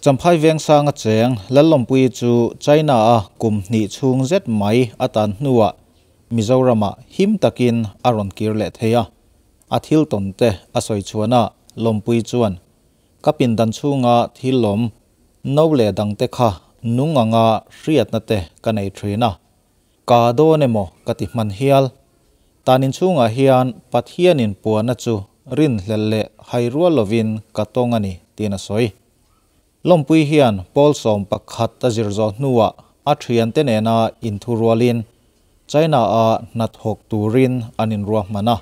Champhai Vengsanga cheng Lallawmpuii chu China-a kum hnih chhung zet mai a tan hnuah Mizoramah him takin a rawn kir leh thei a. A thil tawn te a sawi chhuan a, Lawmpuii chuan, Ka pindan chhunga thil lawm no leh dangte kha nung anga hriatna te ka nei thin a. Ka dawn emaw ka ti hman hial. Tan inchhungah hian Pathianin puanna chu rinhlelh leh hai rual lovin ka tawng a ni, tiin a sawi. Lawmpui hian Pawl 11 a zir zawh hnuah a thiante nena inthurualin China-a hnathawk turin an inruahman a,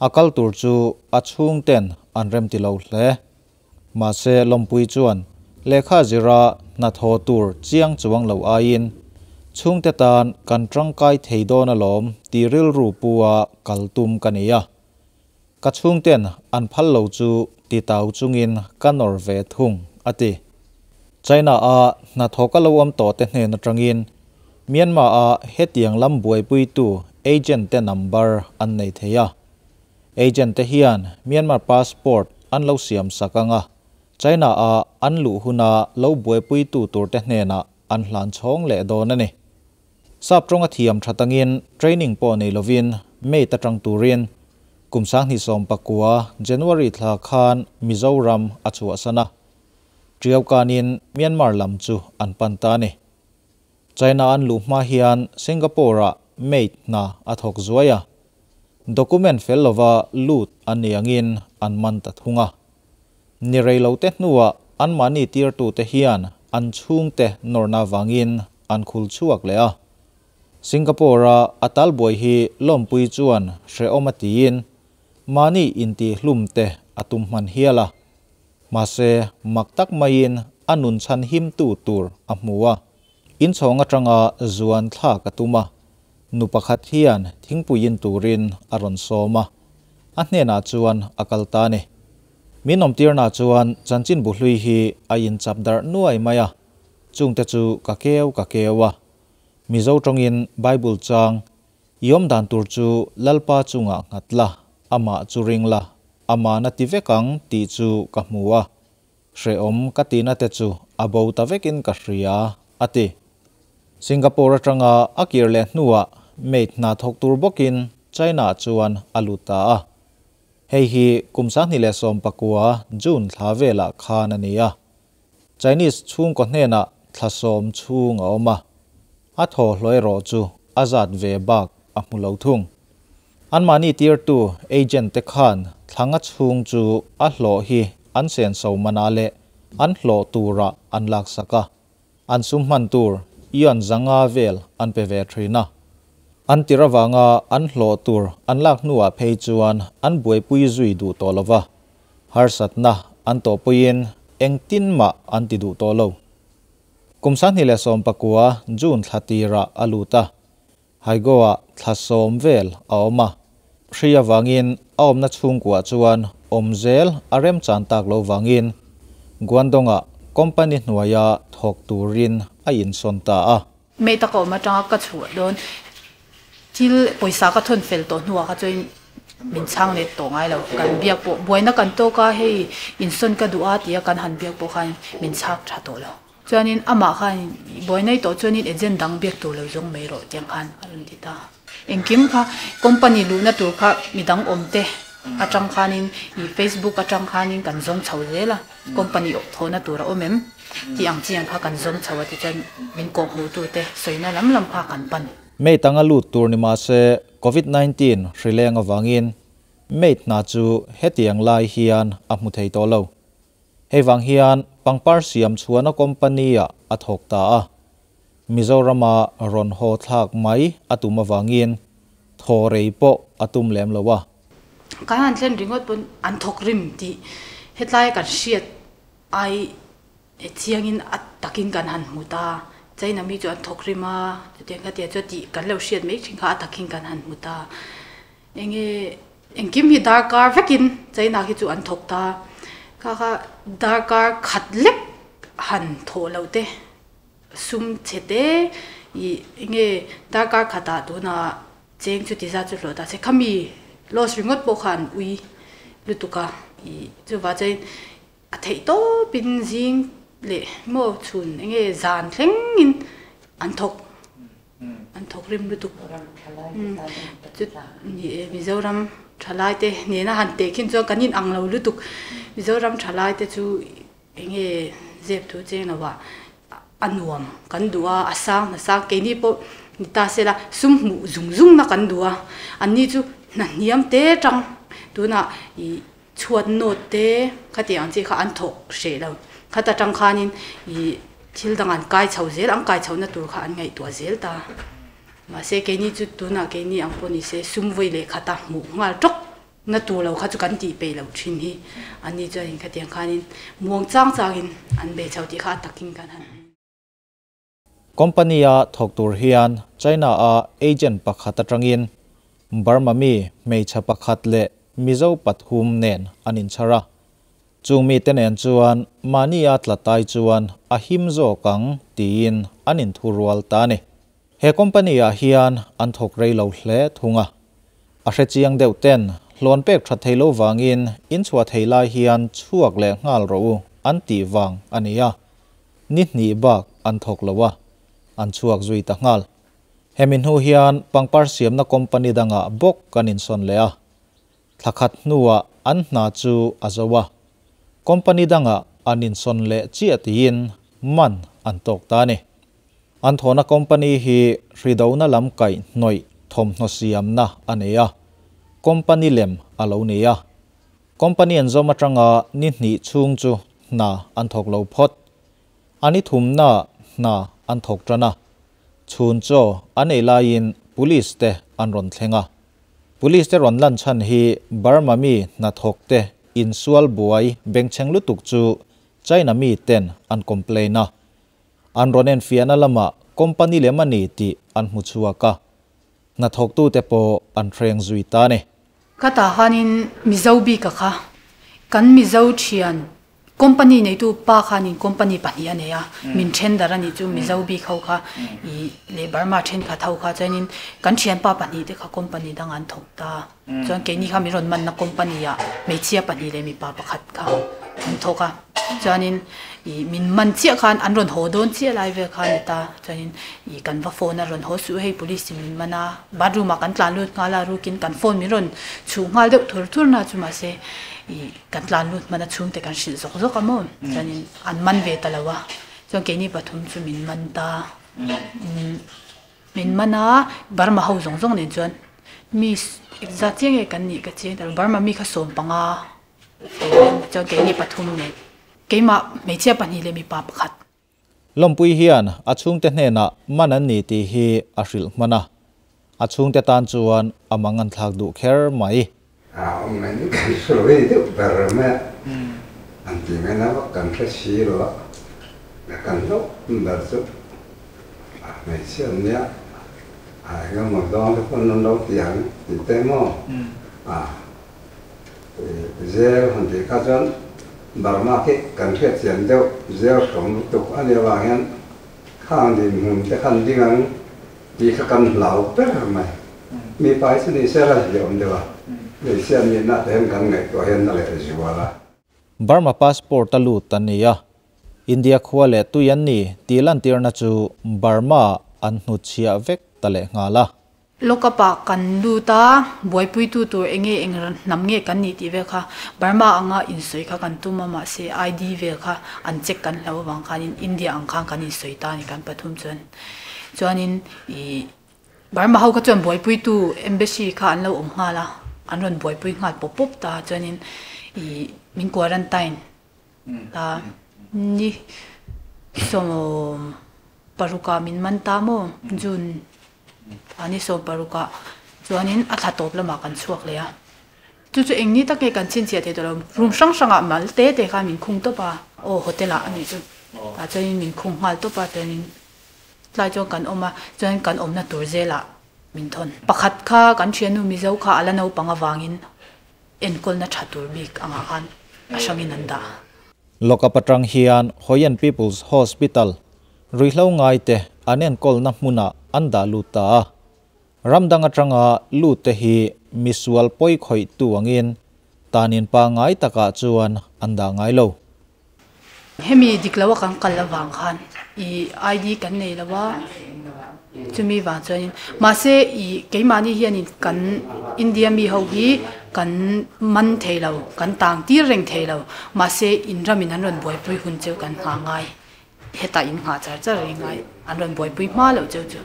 a kal tur chu a chhungten an remti lo hle. Mahse Lawmpui chuan lehkha zira hnathawh tur chiang chuang lo aiin chhungte tan kan tangkai thei dawn alawm tih rilru pu-a kal tum ka nei a. Ka chhungten an phal lo chu titau chungin ka nawr ve thung, a ti. China-a hnathawk a lo awm tawhte hnen atangin Myanmar-a hetiang lam buaipuitu agent-te number an nei thei a. Agent-te hian Myanmar passport an lo siam sak ang a, China-a an luh huna lo buaipuitu turte hnenah an hlan chhawng leh dawn a ni. Sap tawnga thiam tha tangin training pawh nei lovin mate atang turin kum 2019 January thla khan Mizoram a chhuahsan a. Tiau kanin Myanmar lam chu an pan ta a ni. China an luh hma hian Singapore-ah mate hna a thawk zuai a. Document fel lova lut an ni angin an man ta thung a. Ni rei lo te hnuah anmahni tirtute hian an chhungte nawrna vangin an khul chhuak leh a. Singapore-a a talbuai hi Lawmpui chuan hrehawm a tiin mahni intihhlum te a tum hman hial a. Mahse, mak tak maiin a nun chhan himtu tur a hmu a. Inchhawng atanga zuan thlak a tum a. Nu pakhat hian thingpuiin turin a rawn sawm a, a hnenah chuan a kal ta a ni. Min awmtirna chuan chanchinbu hlui hi a inchap darh nuai mai a, chungte chu ka keu ka keu a. Mizo tawngin Bible chang, I awm dan tur chu Lalpa chungah nghat la, amah chu ring la, amah na ti vek ang tih chu ka hmu a. Hrehawm ka tihna te chu a bo ta vekin ka hria, a ti. Singapore atanga a kir leh hnuah mate hna thawk tur bawkin China-ah chuan a lut ta a. Hei hi kum 2019 June thla velah khan a ni a. Chinese chhungkaw hnenah thla 10 chhung a awm a, a thaw hlawh erawh chu a zat ve bak a hmu lo thung. Anmahni tirtu agent te khan thla nga chhung chu a hlawh hi an senso manah leh an hlawh turah an laksak a. An sum hman tur yuan 500 vel an pe ve thin a. An tir avanga an hlawh tur an lak hnuah phei chuan an buaipui zui duh tawh lo va. Harsatna an tawhpuiin engtin mah an ti duh tawh lo. Kum 2019 June thla tirah a lut a. Haigoa thla 10 vel a awm a. Hri avangin a awmna chhungkuah chuan awm zel a remchan tak lo vangin Guangdong-ah company hnuaia thawk turin a insawn ta a. Mate a ka awm atanga ka chhuah dawn thil pawisa ka thawn fel tawh hnuah kha chuan min chhang let tawh ngai lo. Kan biak pawh buaina kan tawk a, hei insawn ka duh a tia kan han biak pawh khan min chhak tha tawh lo. Chuanin amah khan buaina i tawh chuanin agent dang biak tur lo zawng mai rawh tiang khan a rawn ti ta. Engkim kha company luhna tur kha midang awm te atang khanin ih Facebook atang khanin kan zawng chho zel a, company thawhna tur a awm em tih ang chi ang kha kan zawng chho a tichuan min kawhhmuh tu te sawina lam lam kha kan pan. Mate anga lut tur ni mahse Covid-19 hrileng avangin mate hna chu hetiang lai hian a hmu thei tawh lo. Hei vang hian pangpar siam chhuahna company-ah a thawk ta a. Mizorama rawn haw thlak mai a tum avangin thaw rei pawh a tum lem lo a. Kan han thlen ringawt pawn an thawk rim tih hetlai kan hriat ai chiangin a takin kan han hmu ta. China mi chu an thawk rim a, chutiang kha tia chu tih kan lo hriat mai thin kha a takin kan han hmu ta. Enge engkim hi darkar vekin China khi chu an thawk ta. Kha kha darkar khat lek han thawh loh te sum chhe te ih enge darkar khatah tunah cheng chu ti zat chu hlawh ta se khami loss ringawt pawh kha an ui lutuk a ih chuvah chuan a theih tawpin zing. leh maw chhun enge zan thlengin an thawk an thawk rim lutuk chu ni e Mizoram thalai te nena han teh khin chuan kan inang lo lutuk Mizoram thalai te chu enge zep thu cheng lo ah a nuam kan duh a a sang hna sang keini pawh ni ta sela sum hmuh zung zung na kan duh a anni chu hna hniam te tang tunah ih Chhuat nawt te khatiang ang chi kha an thawk hreh lo. Khat atang khanin ih thil dang an kai chho zel, an kai chhohna tur kha an ngaihtuah zel ta. Mahse keini chu tunah keini ang pawh ni se sum vawi leh khata hmuh nghal tawk na tur lo kha chu kan tih peih loh thin hi. Anni chuanin khatiang khanin muang chang changin an bei chho tih kha a takin kan han hmu. Company-a thawk tur hian China-a agent pakhat atangin Burma mi hmeichhe pakhat leh Mizo pathum nen an inchhar a. Chung mite nen chuan mahnia tla tai chuan a him zawk ang tiin an inthurual ta a ni. He company-ah hian an thawk rei lo hle thung a. A hrechiang deuh ten hlawn pek tha thei lo vangin inchhuah thei lai hian chhuak leh nghal rawh u an tih vang a ni a. Ni hnih bak an thawk lo a, an chhuak zui ta nghal. Hemi hnu hian pangpar siamna company dangah bawk kan insawn leh a. Thla khat hnuah an hna chu a zo a, company dangah an insawn leh chiah tiin man an tawk ta a ni. An thawhna company hi hridona lam kaih hnawih thawmhnaw siamna a nei a, company lem a lo ni a. Company an zawm atanga ni hnih chhung chu hna an thawk lo phawt. A ni thumnaah hna an thawk tan a, chhun chaw an ei laiin Police te an rawn thleng a. Police te rawn lan chhan hi Burma mi hnathawk te insual buai bengchheng lutuk chu China mi ten an complain a. An rawn enfiahna lamah company lem a ni tih an hmu chhuak a. Hnathawktute pawh an hreng zui ta a ni. Ka tah khanin Mizo bika kha kan Mizo thian company neitu pa khanin company pahnih a nei a, min then dar a nih chu Mizo bik ho kha ih leh Burma thenkhat ho kha chuanin kan thianpa pahnih te kha company dang an thawk ta. Chuan keini kha min rawn manna company ah hmeichhia pahnih leh mipa pakhat kha an thawk a, chuanin ih min man chiah khan an rawn haw dawn chiah lai vel kha a ni ta, chuanin ih kan va phone a rawn haw suh hei police in min man a, bathroom ah kan tlan lut nghal a rukin kan phone min rawn chhuh nghal deuh thur thur na chu mahse ih kan tlan lut hman a chhungte kan hrilh zawk zawk a maw, chuanin an man ve ta lo a, chuan keini pathum chu min man ta. Min man a, Burma ho zawng zawng nen chuan mi engzat chiang nge kan nih ka chiang ta lo, Burma mi kha 15 chuan keini pathum nen keimah hmeichhia pahnih leh mipa pakhat. Lawmpui hian a chhungte hnenah man an ni tih hi a hrilh hman a, a chhungte tan chuan a mang an thlak duh kher mai. A awm mai ni kan hre deuh ber mai a, an ti mai na vak kan hre si lo a, kan hlauh ber chu a hmeichhia an nia, a eng emaw zawng te pawn an lo ti ang tih te maw, a zel han tih kha chuan Burma khi kan hriatchian deuh zel hrawm lutuk a nih avang hian khang dinhmun te khan ding ang tih kha kan hlau ber mai. Mipa hi chu ni se la hliam deuh a, hmeichhia nihna te hian kan ngaihtuah hian a leh zual a. Burma passport a lut an ni a, India khua leh tui an ni tih lantirna chu Burma ah an hnutchhiah vek ta leh nghal a. Lockup ah kan lut a, buaipuitu tur enge eng hnam nge kan nih tih vel kha Burma anga insawi kha kan tum a, mahse ID vel kha an check kan hlo avang khanin India ang khan kan insawi ta a ni kan pathum chuan. Chuanin ih Burma ho kha chuan buaipuitu embassy kha an lo awm nghal a, an rawn buaipui nghal pawp pawp ta chuanin ih min quarantine ta ni 16 ah min man ta maw June ah ni 16 ah chuanin a thla tawp lamah kan chhuak leh a, chu chu eng ni tak nge kan chhinchhiah thei tawh lo room hrang hrangah mal te te khan min khung tawp a, aw hotel ah a nih chu tah chuanin min khung nghal tawp a chuanin. Tlai chuan kan awm a, chuan kan awmna tur zelah min thawn. Pakhat kha kan thiannu Mizo kha a la naupang avangin enkawlna tha tur bik angah khan a hrangin an dah. Lawka patang hian Hoian People's Hospital ruihhlo ngaite an enkawlna hmunah an dah lut ta a. Ram dang atanga lut te hi misual pawi khawihtu angin tanin pangngai takah chuan an dah ngai lo. Hemi dik lo a kan kal avang khan i ID kan nei lo a, chumi vang chuanin mahse i keimahni hianin kan India mi ho hi kan man thei lo, kan tang tir reng thei lo, mahse in ramin an rawn buaipui hun cheu kan nghah ngai, hetah in nghah char char reng ngai, an rawn buaipui hma loh cheu chu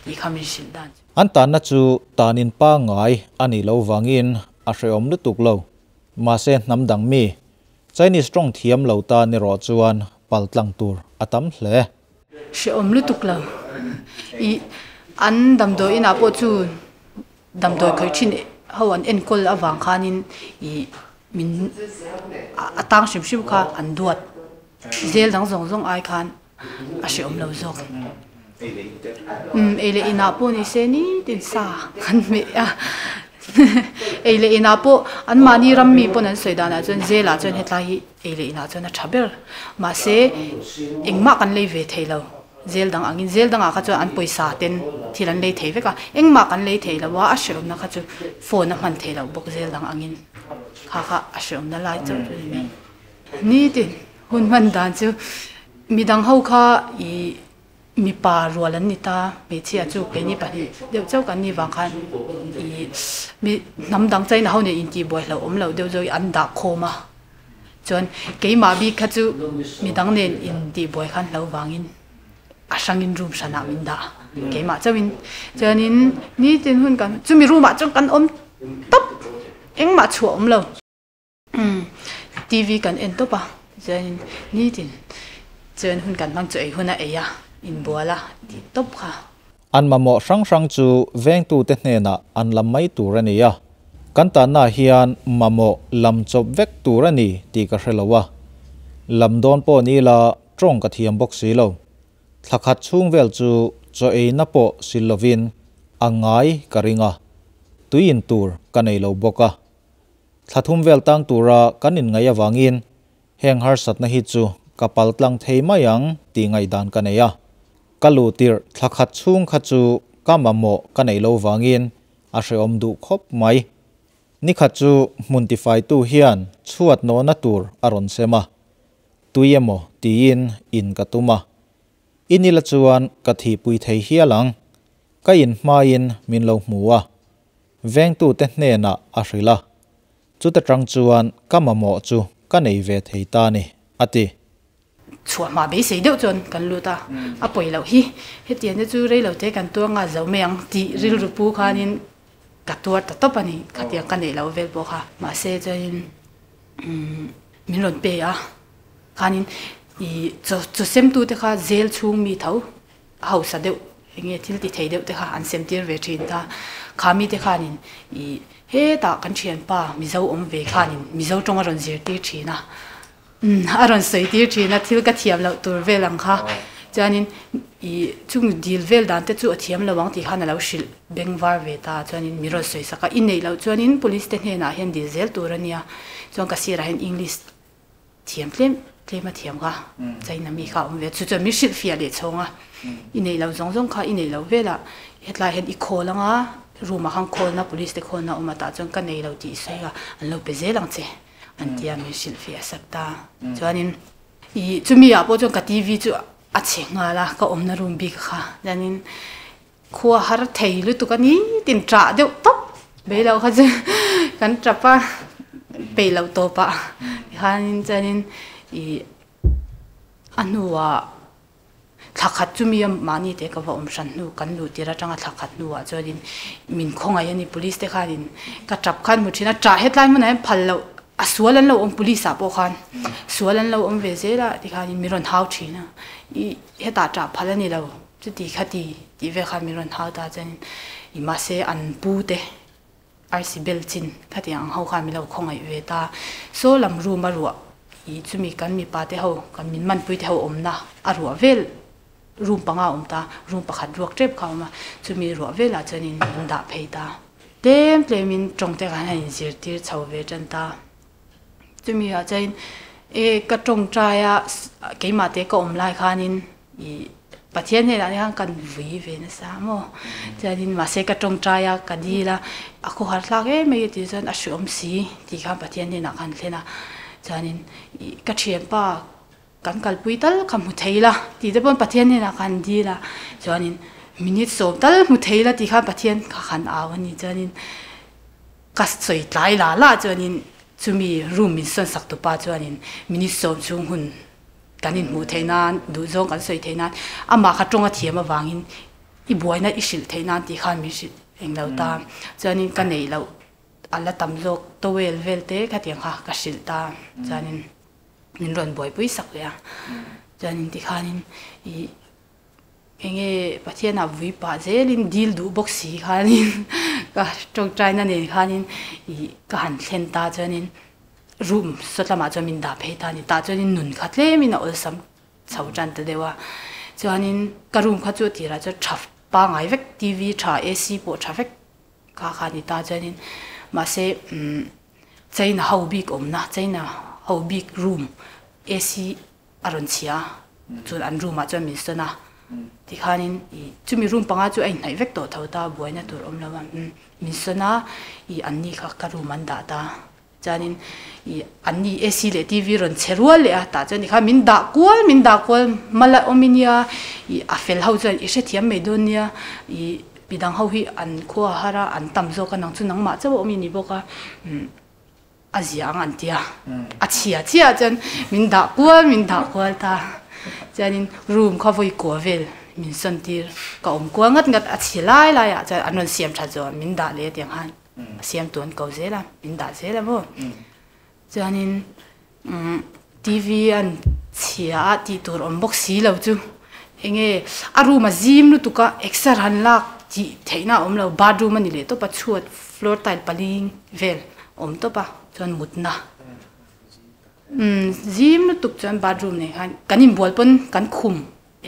tih kha min hrilh dan chu. An tanna chu tanin pangngai a nih loh vangin a hrehawm lutuk lo, mahse hnam dang mi Chinese tawng thiam lo tan erawh chuan pal tlang tur a tam hle. Hrehawm lutuk lo. I an damdawi inah pawh chu damdawi khawih thin ho an enkawl avang khanin i min a tang hrim hrim kha an duat zel dang zawng zawng ai khan a hrehawm lo zawk. Umm ei leh inah pawh ni se nitin sa kan hmeh a ei leh inah pawh anmahni ram mi pawn an sawi danah chuan zelah chuan hetlai hi ei leh inah chuan a tha ber mahse engmah kan lei ve thei lo zel dang angin zel dangah kha chuan an pawisa ten thil an lei thei vek a engmah kan lei thei lo a a hrehawmna kha chu phone a hman theih loh bawk zel dang angin kha kha a hrehawmna lai chauh chu a ni mai nitin. Hun hman dan chu midang ho kha ih mipa rual an ni ta, hmeichhia chu keini pahnih deuh chauh kan nih vang khan ih mi hnam dang China ho nen intihbuai hlauhawm loh deuh zawk an dah khawm a, chuan keimah bik kha chu midang nen intihbuai khan hlo vangin a hrangin room hranah min dah keimah chauhin chuanin nitin hun kan chumi room ah chuan kan awm tawp engmah chhuah awm lo. TV kan en tawp a, chuanin nitin chuan hun kan hmang chu ei hun a ei a, inbual a tih tawp kha. An mamawh hrang hrang chu vengtute hnenah an lam mai tur a ni a, kan tanna hian mamawh lam chawp vek tur a ni tih ka hre lo a, lam dawn pawh ni ila tawng ka thiam bawk si lo. Thla khat chhung vel chu chaw eina pawh sil lovin a ngai ka ring a, tui in tur ka nei lo bawk a. Thla thum vel tang tura kan inngaih avangin heng harsatna hi chu ka pal tlang thei mai ang tih ngaihdan ka nei a. Ka luh tirh thla khat chhung kha chu ka mamawh ka neih lo vangin a hrehawm duh khawp mai. Nikhat chu hmun tifaitu hian chhuat nawhna tur a rawn sem a, tui emaw tiin in ka tum a. I nila chuan ka thihpui thei hial ang. Ka in hmain min lo hmu a. Vengtute hnenah a hrilh a, chuta tang chuan ka mamawh chu ka nei ve thei ta ni, a ti. Chhuah hma beisei deuh chuan kan lut a, a pawi loh hi hetiang te chu rei lo te kan tuar nghal zo mai ang tih rilru pu khanin ka tuar ta tawp a ni, khatiang ka neih loh vel pawh kha. Mahse chuanin min rawn pe a, khanin ih chaw chaw semtute kha zel chhung mi tho a hausa deuh enge thil ti thei deuh te kha an sem tir ve thin ta kha mi te khanin ih hetah kan thianpa mizo awm ve khanin mizo tawng a rawn zir tir thin a umm a rawn sawi tir thin a thil ka thiam loh tur vel ang kha chuanin ih chung dil vel dan te chu a thiam lo ang tih khan a lo hrilh beng var ve ta chuanin mi rawn sawi sak a i neih loh chuanin police te hnenah hian dil zel tur a nia chuan ka sirah hian english Thiam tlem tlem a thiam kha China mi kha a awm ve chu chuan min hrilh fiah leh chhawng a i neih loh zawng zawng kha i neih loh velah hetlai hian i khawl anga room ah khan khawlna police te khawlna a awm a tah chuan ka nei lo tih i sawi a an lo pe zel ang che an tia min hrilh fiah sak ta chuanin ih chumi ah pawh chuan ka TV chu a chhe nghal a ka awmna room bik kha chuanin Khua har thei lutuk a ni tin ṭah deuh tawp mai loh kha chu kan ṭap a, peih loh tawpah tikhanin chuanin ih a hnuah thla khat chu mi a mahni te ka va awm hran hnu kan luh tir atanga thla khat hnuah chuanin min khawngaih a ni police te khanin ka ṭap khan hmu ṭhin a, ṭah hetlai hmunah hian phal loh a sual an lo awm police ah pawh khan sual an lo awm ve zel a tikhanin min rawn hau ṭhin a, ih hetah ṭah phal a ni lo. Chuti kha ti tih vel khan min rawn hau ta chuanin i mahse an pu te arsi bel chin khatiang ang ho khan min lo khawngaih ve ta. Saw lam room a ruah i chumi kan mipa te ho kan min manpui te ho awmna a ruah vel room panga awm ta room pakhat ruak tep kha a awm a chumi ruah velah chuanin min dah phei ta. Tlem tlemin tawng te khan a inzirtir chho ve tan ta. Chumi ah chuanin e ka tawngtai a keimah te ka awm lai khanin I Pathian hnenah hian kan vui ve nasa maw? Chuanin mahse ka tawngtai a, ka dil a, a khawhar thlak em mai tih chuan a hreawm si tih khan Pathian hnenah khan thlen a. Chuanin i ka thianpa Kan kalpui tal kha hmu thei la tih te paw'n Pathian hnenah khan dil a, chuanin minute sawm tal hmu thei la tih khan Pathian kha khan au a ni. Chuanin ka sawi tlai la la chuanin chumi room min sawn sak tupa chuanin minute sawm chhung hun kan inhmuh theih nan duhzawng kan sawi theih nan amah kha tawng a thiam avangin i buaina i hrilh theih nan tih khan min hrilh englo ta. Chuanin ka neih loh a la tam zawk towel vel te khatiang kha ka hrilh ta chuanin. Min rawn buaipui sak leh a, chuanin tikhanin ih enge Pathianah vui pah zelin dil duh bawk si khanin ka tawngtaina nen khanin ih ka han thlen ta chuanin room sawt lamah chuan min dah phei ta a ni. Tah chuanin nun kha tlemin a awlsam chho tan ta deuh a, chuanin ka room kha chu a tirah chuan tha pangngai vek TV tha AC pawh tha vek kha kha a ni ta chuanin mahse umm. China ho bik awmna, China ho bik room AC a rawn chhia a, chuan an room ah chuan min sawn a, tikhanin ih chumi room panga chu a inhnaih vek tawh tho ta, buaina tur awm lo a, min sawn a, ih an ni kha ka room an dah ta, chuanin ih an ni AC leh TV rawn chhe rual leh a, tah chuan tikhan min dah kual min dah kual mal a awm i nia, ih a fel ho chuan i hrethiam mai dawn nia, ih. Midang ho hi an khua a har a, an tam zawk a, nang chu nangmah chauh a awm i ni bawk a, a zia ang an ti a, a chhia chiah chuan min dah kual min dah kual ta, chuanin room kha vawi kua vel min sawn tir, ka awm kual ngat ngat a chhi lai lai ah chuan an rawn siam that zawh min dah leh tiang khan a siam tu an ko zel a, min dah zel a maw, chuanin TV an chhia a tih tur awm bawk si lo chu enge a room a zim lutuk a exer han lak tih theihna a awm lo bathroom a ni leh tawp a chhuat floor tile pali vel a awm tawp a chuan mutna umm zim lutuk chuan bathroom nen khan kan inbual pawn kan khum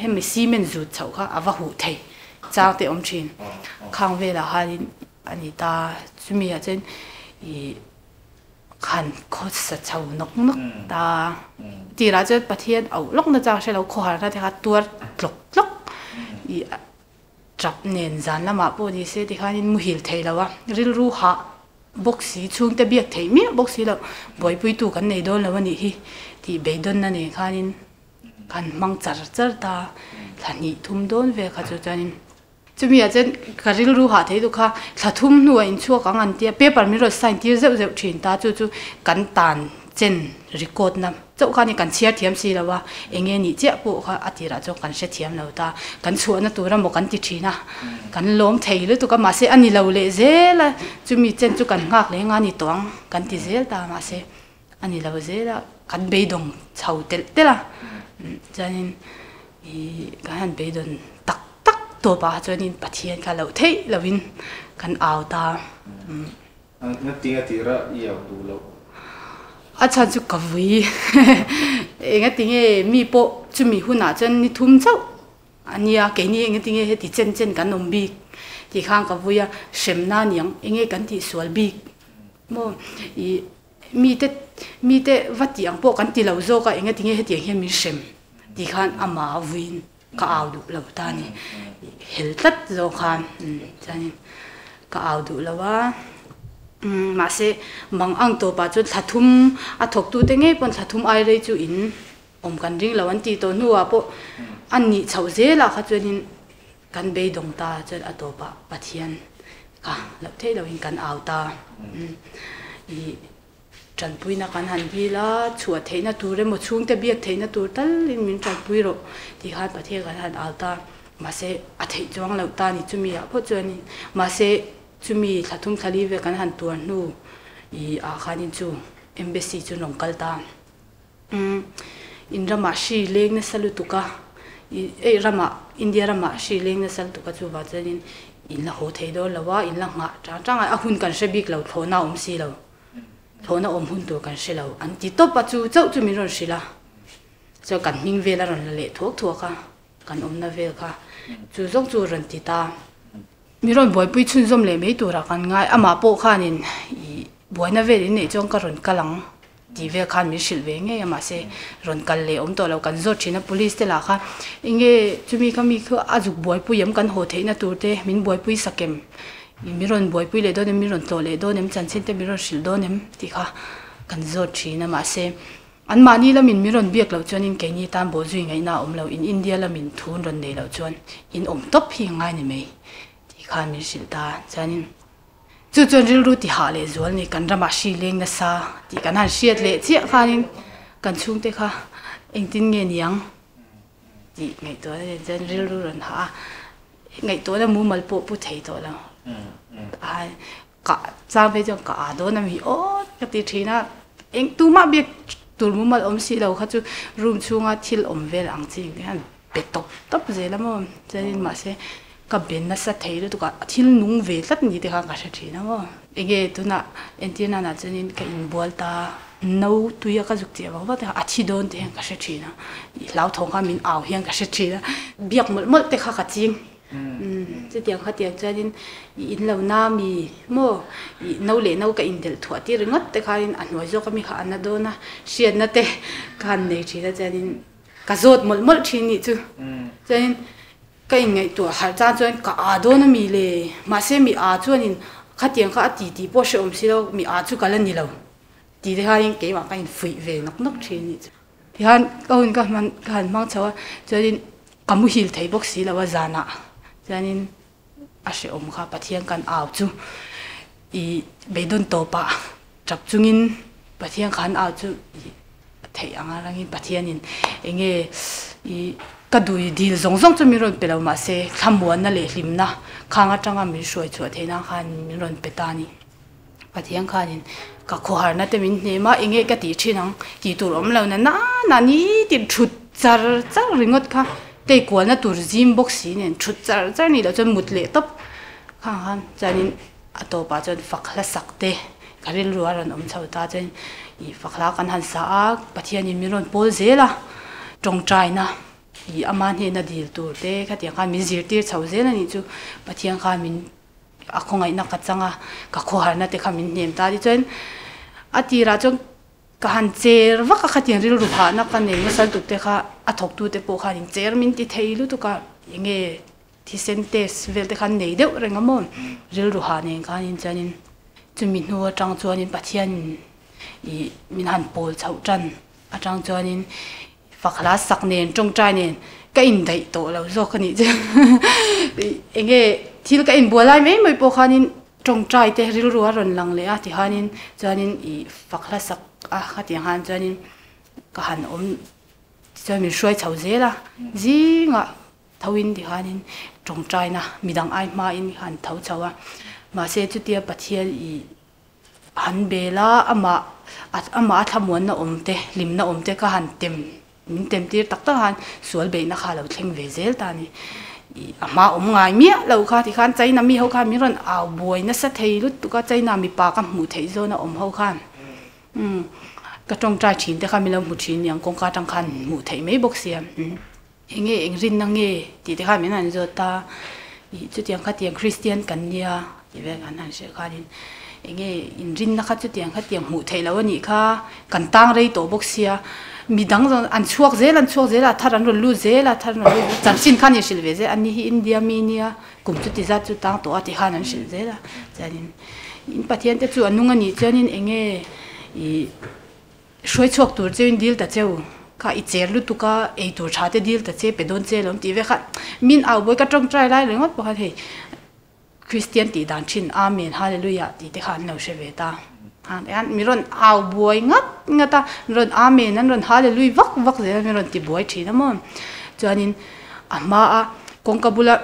hemi cement zut chhoh kha a va huh thei chang te awm thin khang velah khanin a ni ta chumi ah chuan ih. Khan khawsa chho nawk nawk ta. Tirah chuan Pathian auh lawk na chang hre lo khawharna te kha tuar tlawk tlawk i tap nen zan lamah pawh ni se tikhanin muhil thei lo a, rilru hah bawk si chhungte biak theih miah bawk si lo buaipuitu kan nei dawn lo a nih hi tih beidawnna nen khanin kan hmang char char ta thla hnih thum dawn vel kha chu chuanin. Chumi ah chuan ka rilru hah thei deuh kha thla thum hnuah inchhuak ang an tia paper min rawn sign tir zeuh zeuh thin ta chu chu kan tan chen record na chauh kha ni kan chhiar thiam si lo a eng nge nih chiah pawh kha a tirah chuan kan hre thiam lo ta kan chhuahna tur emaw kan ti thin a kan lawm thei lutuk a mahse a ni lo leh zel a chumi chen chu kan nghak leh nga ni tawh ang kan ti zel ta mahse a ni lo zel a kan beidawng chho telh telh a chuanin ih kan han beidawn tak tak tawp ah chuanin Pathian kha loh theih lohin kan au ta. Nga tinga tira i au duh loh? A chhan chu ka vui enga tinge mi pawh chumi hunah chuan ni thum chauh a nia keini enga tinge heti chen chen kan awm bik tih khan ka vui a hremna aniang enge kan tihsual bik maw ih Mite mite va tih ang pawh kan ti lo zawk a, engatinge hetiang hian min hrem tih khan amah vuiin ka au duh lo ta a ni. Hel tlat zawk khan chuanin ka au duh lo a, mahse mang ang tawpah chuan thla thum a thawktute ngei pawn thla thum ai rei chu in awm kan ring lo an tih tawh hnuah pawh a nih chhoh zelah kha chuanin kan beidawng ta chuan a tawpah Pathian kha loh theih lohin kan au ta. Ih tanpuina kan han dil a, chhuah theihna tur emaw chhungte biak theihna tur talin min tanpui rawh tih khan Pathian kan han au ta. Mahse a theih chuang loh ta ni chumi ah phawt chuanin mahse chumi thla thum thla li vel kan han tuar hnu ih ah khanin chu embassy chu rawn kal ta. Umm in ramah hri leng nasa lutuk a, ei ramah India ramah hri leng nasa lutuk a chuvang chuanin in la haw thei dawn lo a, in la nghah chang chang a, a hun kan hre bik lo thlawhna a awm si lo, thlawhna awm hun tur kan hre lo an ti tawp a chu chauh chu min rawn hrilh a, chuan kan hming vel a rawn la leh thuak thuak a, kan awmna vel kha chu zawng chu rawn ti ta. Mi rawn buaipui chhunzawm leh mai turah kan ngai, amah pawh khanin ih buaina vel in neih chuan ka rawn kal ang. Tih vel khan min hrilh ve ngei a mahse rawn kal leh awm tawh lo kan zawt thin a police te lah kha enge chumi kha mi kha a zuk buaipui em kan haw theihna tur te min buaipui sak em min rawn buaipui leh dawn em min rawn tlawh leh dawn em chanchin te min rawn hrilh dawn em tih kha kan zawt thin a mahse. An mahni lamin min rawn biak loh chuanin keini tan bawhzui ngaihna a awm lo, in India lamin thu an rawn nei loh chuan in awm tawp hi ngai ni mai tih khan min hrilh ta a. Chuanin chu chuan rilru ti hah leh zual ni, kan ramah hri leng nasa tih kan han hriat leh chiah khanin kan chhungte kha engtin nge niang tih ngaihtuahna nen chuan rilru rawn hah a, ngaihtuahna mumal pawh pu thei tawh lo. Ka chang phei chuan ka aa dawn a mi awt ka ti thin a, eng tumah biak tur mumal awm si lo kha chu room chhunga thil awm vel ang chi ang hian be tawp tawp zel a maw chuanin mahse ka be nasa thei lutuk a thil nung ve tlat ni te khan ka hre thin a maw. Enge tunah entir nanah chuanin ka inbual ta no tuia ka zuk chiah vang vang te kha a thi dawn te hian ka hre thin a, hlauthawng kha min au hian ka hre thin a, biak mawlh mawlh te kha ka ching. Chutiang khatiang chuanin i in lo na mi maw i no leh no ka indelh thuah tir ringawt te khanin a hnuai zawk ami kha a na dawn a, hriatna te ka han nei thin a chuanin ka zawt mawlh mawlh thin nih chu. Chuanin ka inngaihtuah harh chang chuan ka aa dawn a mi le mahse mi aa chuanin khatiang kha a ti tih pawh hrehawm si lo mi aa chu ka la ni lo tih te khanin keimah ka infuih ve nawk nawk thin nih chu. Tihian ka hun ka hman ka han hmang chho a, chuanin ka muhil thei bawk si lo a zanah chuanin a hrehawm kha Pathian kan au chu ih beidawn tawpah tap chungin Pathian kha an au chu ih a theih anga rangin Pathianin eng nge ih ka dui dil zawng zawng chu min rawn pe lo mahse thlamuanna leh hlimna khang atanga min hruai chhuah theih nan khan min rawn pe ta a ni. Pathian khanin ka khawharna te min hnem a, enge ka tih thin ang tih tur awm lo na nana nitin thut char char ringawt kha tei kualna tur zim bawk si nen thut char char nih loh chuan mut leh tawp khang khan chuanin a tawpah chuan fak hla sak te ka rilru a rawn awm chho ta chuan ih fak hla kan han sa a Pathianin min rawn pawl zel a tawngtaina ih ama hnena dil tur te khatiang khan min zirtir chho zel a nih chu Pathian khan min a khawngaihna ka chang a, ka khawharna te kha min hnem ta tichuan a tirah chuan ka han cher vak a khatiang rilru phahna ka nei nasa lutuk te kha a thawktu te pawh khan in cher min ti thei lutuk a enge thisen test vel te khan nei deuh reng a maw rilru hah nen khanin chuanin chumi hnu atang chuanin Pathian ih min han pawl chhoh tan atang chuanin Fakhla sak nen tawngtai nen ka indaih tawh lo zawk a nih chu. Enge thil ka inbual lai mai mai pawh khanin tawngtai te rilru a rawn lang leh a tihanin chuanin ih fakhla sak a khatiang khan chuanin ka han awm chuan min hruai chho zel a zingah thoin tihanin tawngtaina midang ai hmain ka han tho chho a mahse chutia Pathian ih Han bel a, amah amah a thlamuanna awm te, hlimna awm te ka han tem, min tem tir tak tak a, sual beihna kha a lo thleng ve zel ta a ni. Ih a hma awm ngai miah lo kha tikhan China mi ho khan min rawn au buai nasa thei lutuk a, China mipa ka hmuh theih zawn a awm ho khan umm ka tawngtai thin te kha min lo hmu thin niang kawngka atang khan hmuh theih mai bawk sia. Eng nge eng rinna nge tih te khan min han zawt a, ih chutiang khatiang Kristian kan nia tih vel kan han hrilh khanin eng nge inrinna kha chutiang khatiang hmuh theih loh a nih kha kan tang rei tawh bawk sia, mi dang zawng an chhuak zel an chhuak zel a, thar an rawn lut zel a, thar an rawn lut zel a, chanchin khan inhrilh ve zel a, ani hi India mi nia kum chuti zat chu tang tawh a tih khan an hrilh zel a, chuanin in Pathian te chu a nung a nih chuanin eng nge ih. Hruai chhuak tur cheuin dil ta cheu, kha i cher lutuk a, ei tur tha te dil ta che, pe dawn che lawm tih ve kha min au buai ka tawngtai lai ringawt pawh khan hei Kristian tih dan thin Amen Hallelujah tih te kha an lo hre ve ta. Tihian mi rawn au buai ngat ngat a, min rawn Amen an rawn Hallelujah vak vak zel a min rawn ti buai thin a maw. Chuanin a hmaa kawngka bula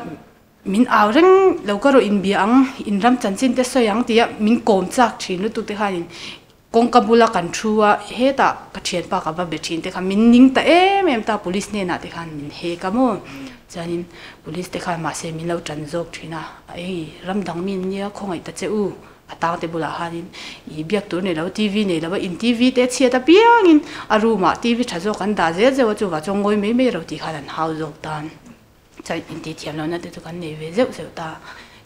min au reng lo ka rawh inbia ang, inram chanchin te sawi ang tia min kawm chak thin lutuk te khanin Kawngka bula kan thu a, hetah ka thianpa ka va be thin te kha min ning ta em em ta, police hnenah te khan min hek a maw? Chuanin police te khan mahse min lo tan zawk thin a, ei ram dang mi an nia khawngaih ta che u, a tang te bulah khanin ih biak tur nei lo TV nei lo a, in TV te a chhiat apiangin a room ah TV tha zawk an dah zel zeuh a, chuvah chuan ngawi mai mai ro tih khan an hau zawk tan. Chuan intih thiam lohna te chu kan nei ve zeuh zeuh ta,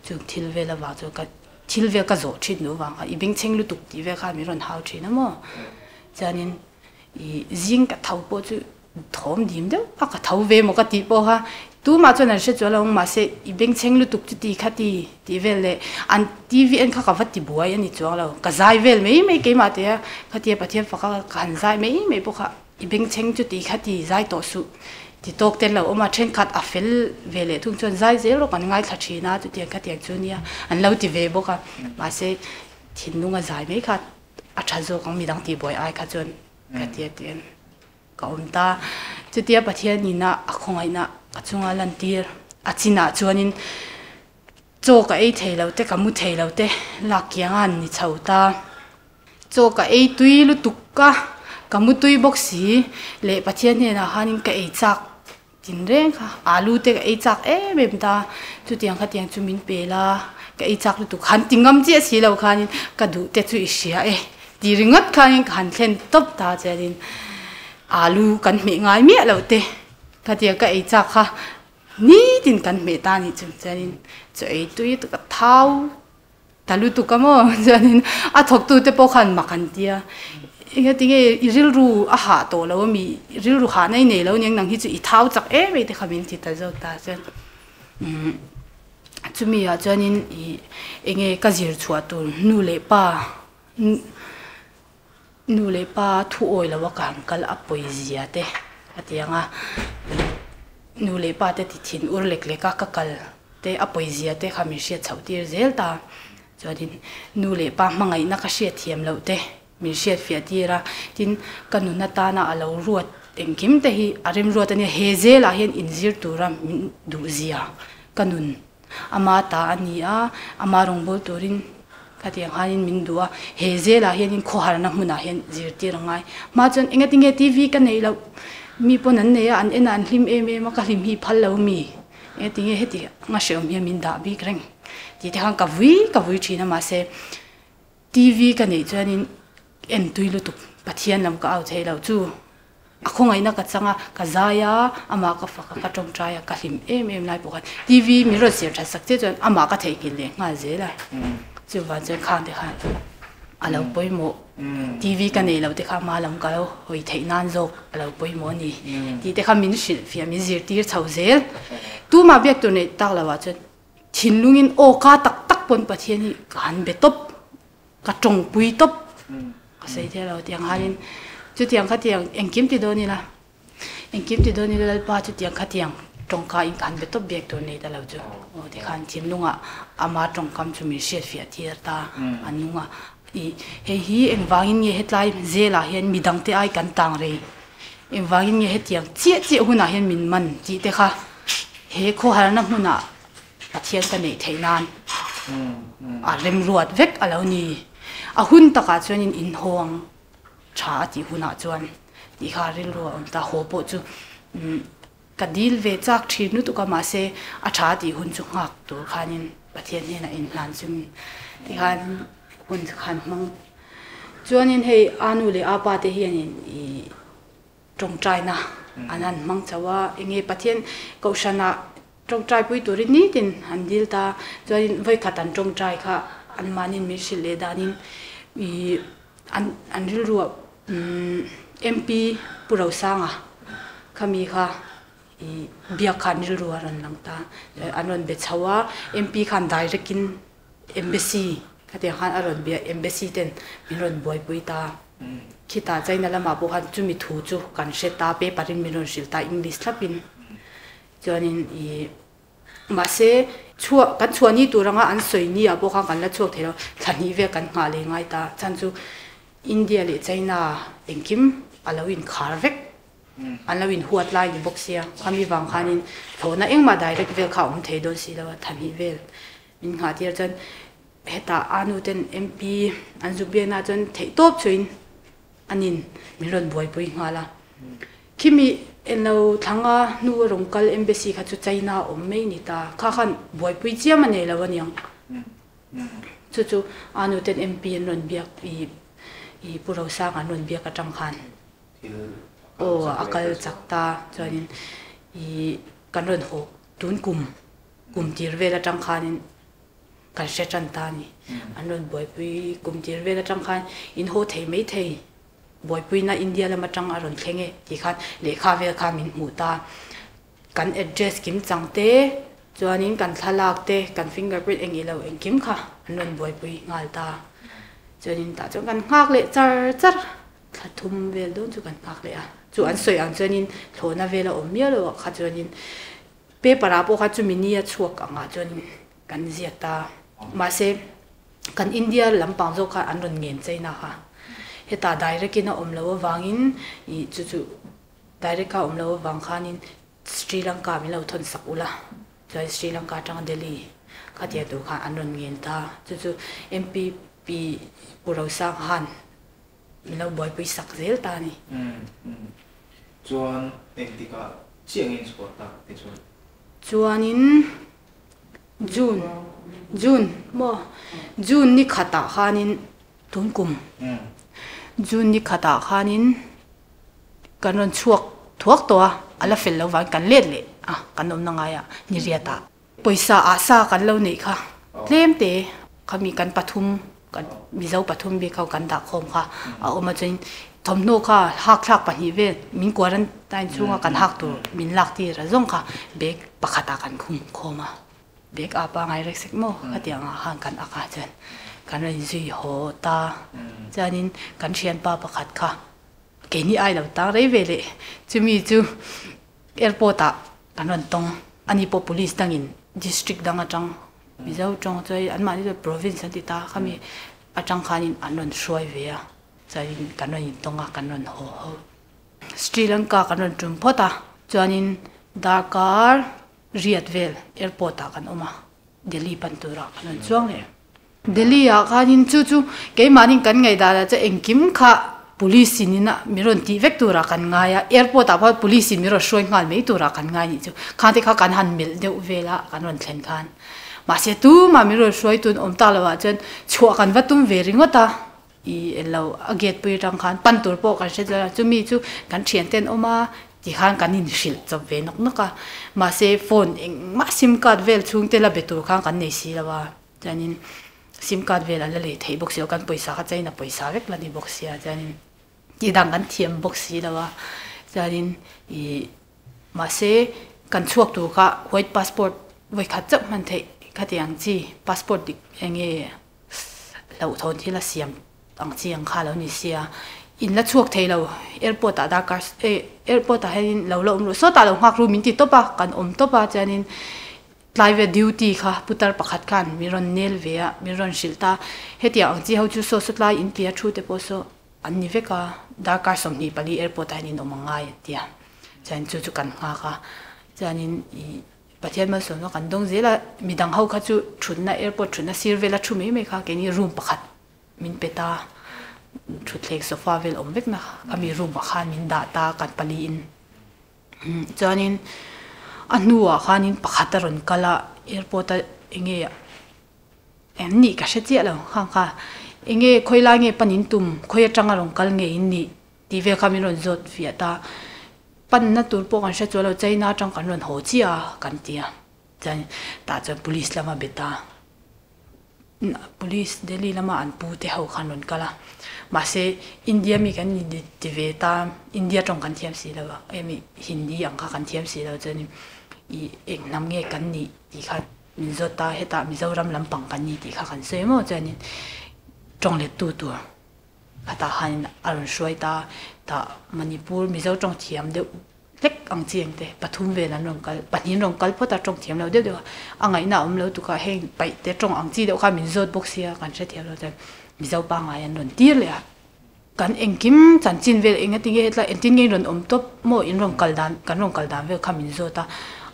chung thil vel avang chu ka thil vel ka zawh thin duh avang kha i bengchheng lutuk tih vel khan min rawn hau thin a maw. Chuanin i zing ka tho pawh chu Thawm dim deuh a ka tho ve maw ka tih pawh kha tumah chuan an hre chuan lo ang mahse i bengchheng lutuk chu ti kha ti tih vel leh an TV en kha ka va ti buai a ni chuang lo ka zai vel mai mai keimah te a khatia Pathian faka ka han zai mai mai pawh kha i bengchheng chu ti kha ti zai tawh suh ti tawk te lo awm a thenkhat a fel ve leh thung chuan zai zel rawh kan ngaithla thin a chutiang khatiang chu nia an lo ti ve bawk a mahse thinlung a zai mai kha a tha zawk ang midang tihbuai ai kha chuan khatia tian. Ka awm ta. Chutia Pathian ina a khawngaihna ka chunga lantir a chinah chuanin chaw ka ei thei lo te, ka mu thei lo te lak kiang a han ni chho ta. Chaw ka ei tui lutuk a, ka mu tui bawk si leh Pathian hnenah khanin ka ei chak tin reng kha, alu te ka ei chak em em ta. Chutiang khatiang chu min pe la, ka ei chak lutuk han ti ngam chiah si lo khanin ka duh te chu i hria e ti ringawt khanin ka han thlen tawp ta chuanin alu kan hmeh ngai miah loh te khatiang ka ei chak kha nitin kan hmeh ta nih chu chuanin chaw ei tui ka thau Ta lutuk a maw? Chuanin a thawktute pawh khan mak an ti a, Engatinge i rilru a hah tawh lo ami? I rilru hahna i nei lo aniang nang hi chu i thau chak em ei te kha min ti ta zawk ta chuan umm chumi ah chuanin i enge ka zir chhuah tur nu leh pa nu leh pa thu awi lo a ka han kal a pawi zia te a ti ang a, nu leh pa te ti thin ur lek lek a ka kal. Te a pawizia te kha min hriat chhoh tir zel ta. Chuanin nu leh pa hmangaihna ka hriat thiam loh te min hriat fiah tir a, tin ka nun atana a lo ruat engkim te hi a remruat a nia, he zelah hian inzir tura min duhzia ka nun ama ta a ni a, ama rawngbâwl turin khatiang khanin min duh a, he zelah hianin khawharna hmunah hian zirtir a ngai. Hma chuan engatinge TV ka neih loh, mi pawn an nei a, an en a an hlim em em a, ka hlim hi phal lo mi? Nge tinge heti anga hrehawm hian min dah bik reng tih te khan ka vui ka vui thin a mahse TV ka neih chuanin en tui lutuk Pathian lam ka au thei lo chu a khawngaihna ka chang a ka zai a amah ka fak a ka tawngtai a ka hlim em em lai pawh khan TV min rawn siam that sak chiah chuan amah ka theihnghilh leh nghal zel a chuvang chuan khang te khan a lo pawimawh. TV ka nei lo te kha hma lam ka lo hawi theih nan zawk a lo pawimawh a ni tih te kha min hrilh fiah min zirtir chho zel. Tumah biak tur neih tak lo ah chuan thinlungin aw ka tak tak pawn Pathian hi ka han be tawp, ka tawngpui tawp ka sawi thei lo tiang khanin chutiang khatiang engkim ti dawn ila. Engkim ti dawn ila Lalpa chutiang khatiang tawngka in ka han be tawp biak tur nei ta lo chu aw tikhan thinlungah ama tawngkam chu min hriatfiah tir ta a nung a i hei hi engvangin nge hetlai zelah hian midangte ai kan tang rei engvangin nge hetiang chiah chiah hunah hian min man tih te kha he khawharna hmunah Pathian ka neih theih nan a remruat vek a lo ni a hun takah chuanin inhawng. Tha a tih hunah chuan tih kha rilru a awm ta, haw pawh chu ka dil ve chak thin lutuk a, mahse a tha a tih hun chu nghak tur khanin Pathian hnenah inhlan chungin tikhan hun khan hmang chuanin hei a nu leh a pa te hianin ih tawngtaina an han hmang chho a, enge Pathian kohhranah tawngtai pui turin nitin an dil ta, chuanin vawikhat an tawngtai kha anmahniin min hrilh leh danin ih. An an rilru ah MP Pu Rosanga khami kha ih biak kha an rilru a rawn lang ta. An rawn be chho a, MP khan direct in Embassy khatiang khan a rawn bia Embassy ten min rawn buaipui ta. Khitah China lamah pawh khan chumi thu chu kan hre ta, paper in min rawn hrilh ta English thlapin. Chuanin ih. Mahse, chhuah, kan chhuah ni tur anga an sawi ni ah pawh khan kan la chhuak thei lo, thla hnih vel kan nghah leh ngai ta. Chhan chu India leh China engkim a lo inkhar vek, an lo inhuat lai ni bawk sia. Khami vang khanin thlawhna engmah direct vel kha a awm thei dawn si lo a, thla hnih vel min nghah tir chuan hetah a nu ten MP an zuk biakna chuan theihtawp chuin Anin min rawn buaipui nghal a. Khimi enlo thlanga hnu a rawn kal embassy kha chu China a awm mai ni ta. Kha khan buaipui chiam a nei lo aniang. Chu chu a nu ten MP an rawn biak i i Pu Rosanga an rawn biak atang khan aw a kal chak ta chuanin i kan rawn haw tun kum kum tir vel atang khanin Kan hre tan ta a ni. An rawn buaipui kum tir vel atang khan in haw thei mai thei. Buaipuina India lam atang a rawn thleng e tih khan lehkha vel kha min hmuh ta. Kan address kim chang te chuanin kan thlalak te kan fingerprint eng ilo engkim kha an rawn buaipui nghal ta. Chuanin tah chuan kan nghak leh char char thla thum vel dawn chu kan nghak leh a. Chu an sawi ang chuanin thlawhna vel a awm miau lo ah kha chuanin paper ah pawh kha chumi ni a chhuak angah chuanin kan ziak ta. Mahse kan India lampang zawk kha an rawn ngen cheina kha. Hetah direct in a awm loh avangin ih chu chu direct a awm loh avang khanin Sri Lanka min lo thawn sak ula chuan Sri Lanka atanga Delhi khatia tur khan an rawn ngen ta. Chu chu MP Pu Rosang han min lo buaipui sak zel ta a ni. Chuan engtikah chiah nge chhuah tak te chuan? Chuanin June, June maw? June ni khatah khanin tun kum June ni khatah khanin kan rawn chhuak thuak tawh a, a la fel lo vangin kan let leh a, kan awmna ngaia ni riatah. Pawisa ah sa kan lo neih kha tlem te khami kan pathum kan Mizo pathum bik ho kan dah khawm kha a awm a chuanin thawmhnaw kha hak thlak pahnih vel min quarantine chhunga kan hak tur min lak tir a zawng kha bag pakhatah kan khum khawm a bag a pangai rek sek maw khatiang ah khan kan ak a chuan kan rawn zui haw ta chuanin kan thianpa pakhat kha keini ai lo tang rei ve leh chumi chu Airport ah kan rawn tawng a ni pawh police dangin district dang atang Mizo tawng chuan anmahni chu province an ti ta khami atang khanin an rawn hruai ve a chuanin kan rawn intawng a kan rawn haw ho. Sri Lanka kan rawn tum phawt a chuanin darkar riat vel airport ah kan awm a Delhi pan turah kan rawn chuang leh. Delhi ah khanin chu chu keimahni kan ngaihdan ah chuan engkim kha police in ina min rawn tih vek turah kan ngai a, airport ah pawh police in min rawn hruai nghal mai turah kan ngai nih chu. Khang te kha kan han melh deuh vel a kan rawn thlen khan. Mahse tumah min rawn hruai tun awm tak loh ah chuan chhuah kan va tum ve ringawt a, i lo a gate pui atang khan pan tur pawh kan hre chuan a chumi chu kan thian te an awm a tikhan kan inhrilh chawp ve nawk nawk a. Mahse phone engmah sim card vel chhung te la be tur khan kan nei si lo a. Chuanin sim card vel an la lei theih bawk si lo, kan pawisa kha China pawisa vek la ni bawk sia, chuanin tih dang kan thiam bawk si lo a, chuanin ih mahse kan chhuak tur kha white passport vawikhat chauh hman theih khatiang chi passport dik eng nge hlauhthawn thil a siam ang chi ang kha lo ni sia, in la chhuak thei lo airport ah darkar eh airport ah hianin lo la awm rawh sawtah lo nghak ru min ti tawp a kan awm tawp a chuanin. Tlai ve duty kha putar pakhat khan min rawn nel ve a, min rawn hrilh ta. Hetiang ang chi ho chu saw saw tlai in tia thu te pawh saw an ni vek a, darkar 24 airport ah hian in awm ang ngai an ti a. Chuan chu chu kan nghak a, chuanin ih Pathian malsawmna kan dawng zel a, midang ho kha chu thutna airport thutna sir vela thu mai mai kha keini room pakhat min pe ta, thutthleng sofa vel awm vek na kha mi room ah khan min dah ta kan pali in. Chuanin a hnuah khanin pakhat a rawn kal a, airport a enge em nih ka hre chiah lo khang kha enge khawi lai nge pan in tum khawi atanga rawn kal nge in nih tih vel kha min rawn zawt fiah ta, panna tur pawh kan hre chuan lo China atang kan rawn haw chiah a kan ti a, chuan tah chuan police lama bet a. Police Delhi lama an pu te ho khan rawn kal a, mahse India mi kan ni ti ve ta, India tawng kan thiam si lo a, emi Hindi ang kha kan thiam si lo chuanin ih eng hnam nge kan nih tih kha min zawt ta, hetah Mizoram lampang kan ni tih kha kan sawi maw chuanin tawng let tu tur khatah khanin a rawn hruai ta, tah Manipur Mizo tawng thiam deuh hlek ang chi ang te, pathum vel an rawn kal, pahnih an rawn kal phawt a, tawng thiam lo deuh deuh a, a ngaihna a awm lo tuk a, heng paih te tawng ang chi deuh kha min zawt bawk sia, kan hrethiam lo chuan Mizo pangngai an rawn tir leh a, kan engkim chanchin vel eng ati nge hetlai engtin nge in rawn awm tawp maw in rawn kal dan kan rawn kal dan vel kha min zawt a,